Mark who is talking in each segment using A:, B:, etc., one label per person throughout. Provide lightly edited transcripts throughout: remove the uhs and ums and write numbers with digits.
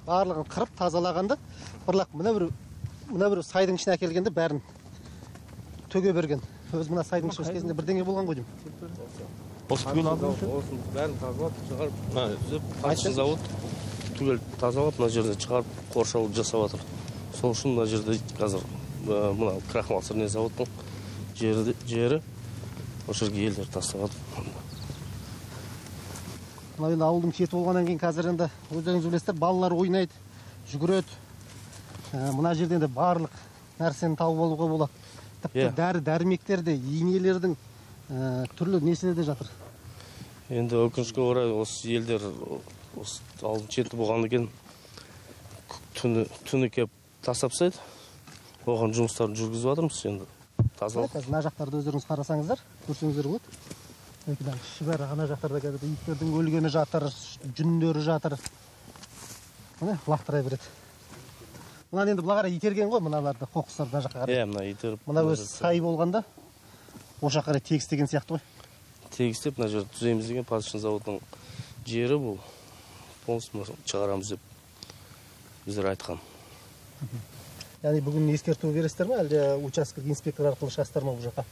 A: Барлығын қырып тазалағанда, бірақ мына бір сайдың ішіне әкелгенде бәрін төге берген. Өз мына сайдың ішіне кезінде бірдеңе болған ғой деймін.
B: Осы түгел алдыңыз?
C: Осының бәрін тазалап шығарып, мына түзеп, қанша завод түгел тазалап, мына жерде шығарып қоршау жасап жатыр. Сол үшін мына жерде қазір мына крахмал сырный заводтың жері осы жерге елдер тастап жатыр.
A: Мына енді ауылдың шеті болғаннан кейін қазір енді өздеріңіз білесіздер, балалар ойнайды, жүгіреді. Мына жерде енді барлық нәрсені тауып алуға болады. Тіпті дәрі дәрмектер де, инелердің түрлі несіне де жатыр.
C: Енді өкінішке орай осы елдер осы ауылдың шеті болғаннан кейін түні келіп тастап тастайды. Оған жұмыстарын жүргізіп жатырмыз енді. Тазалық.
A: Қазір мына жақтарды өздеріңіз қарасаңыздар, көрсеңіздер болады. Іші бәрі ана жақтарда қазір иттердің өлгені жатыр, жүндері жатыр. Міне лақтыра береді. Мынаны енді былай қарай итерген ғой, мыналарды қоқыстарды мына жаққа қарай.
C: Иә, мына итеріп.
A: Мына өзі сай болғанда осы жаққа қарай тегістеген сияқты ғой.
C: Тегістеп мына жерді түзейміз деген пасечный заводының жері бұл. Полностью шығарамыз деп біздер айтқан.
A: Яғни бүгін ескерту бересіздер ме, әлде учаскелік инспектор арқылы шығасыздар ма бұл жаққа?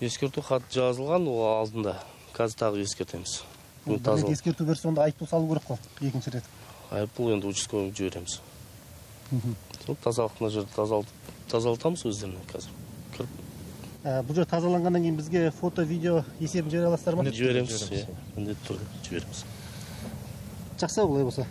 C: Ескерту хат жазылған, ол алдында. Қазір тағы ескертеміз.
A: Бір рет ескерту берсе, онда айыппұл салу керек қой, екінші рет.
C: Айыппұл енді участковыйға жібереміз. Сол тазалық мына жерді тазалтамыз өздеріне қазір. Кіріп.
A: Бұл жер тазаланғаннан кейін бізге фото, видео есебін жібере аласыздар ма?
C: Жібереміз, иә. Міндетті түрде жібереміз.
A: Жақсы, олай болса.